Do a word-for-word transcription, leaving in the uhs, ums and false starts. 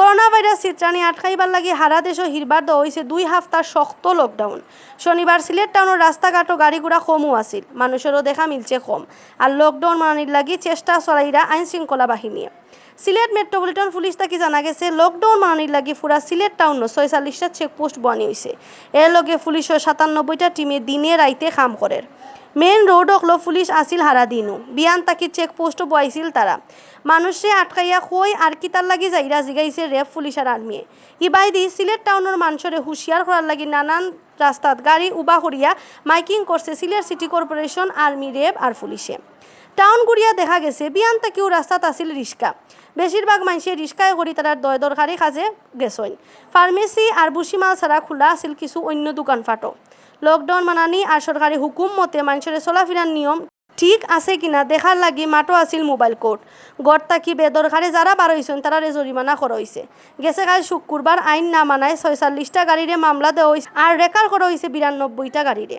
Corona virus ছিতরানি আটকাইবার লাগি হারা দেশো হিরবার দেওয়া অইছে দুই হাফতার শক্ত লকডাউন। শনিবার সিলেট টাউনর রাস্তাঘাটো গাড়ি ঘোড়া কমও আছিল, মানুষেরও দেখা মিলছে কম। আর লকডাউন মানানির লাগি চেষ্টা চলাইরা আইন শৃঙ্খলা বাহিনীয়ে। সিলেট মেট্রোপলিটন পুলিশ থাকি জানা গেছে, লকডাউন মানানির লাগি পুরা সিলেট টাউনো ছয়চল্লিশটা চেকপোস্ট বওয়ানি অইছে। এর লগে পুলিশও সাতানব্বইটা টিমে দিনে রাইতে কাম করের। মেইন রোড অকলো পুলিশ আছিল হারা দিনও, বিয়ান থাকি চেকপোস্টও বওয়াইছিল তারা। মানুষরে আটকাইয়া কই আর কিতার লাগি যাইরা জিগাইছে র্যাব, পুলিশ আর আর্মিয়ে। ইবায়দি সিলেট টাউনর মানষরে হুঁশিয়ার করার লাগি নানান রাস্তাত গাড়ি উবা করিয়া মাইকিং করছে Sylhet city corporation, army, RAB আর পুলিশে। টাউন ঘুরিয়া দেখা গেছে, বিয়ান থাকিউ রাস্তাত আছিল রিক্সা। বেশিরভাগ মানষে রিক্সায় করি তারার দয় দরকারি কাজে গেছইন। ফার্মেসি আর ভুসিমাল ছাড়া খোলা আছিল কিছু অইন্য দোকানপাটও। লকডাউন মানানি আর সরকারি হুকুম মতে মানষরে চলাফিরার নিয়ম ঠিক আছে কিনা দেখার লাগি মাঠো আছিল মোবাইল কোর্ট। ঘর থাকি বেদরকারে যারা বার অইছইন, তারারে জরিমানা করা অইছে। গেছে কাইল শুক্কুরবার আইন না মানায় ছয়চল্লিশটা গাড়িরে মামলা দেওয়া অইছে, আর রেকর্ড করা অইছে বিরানব্বইটা গাড়িরে।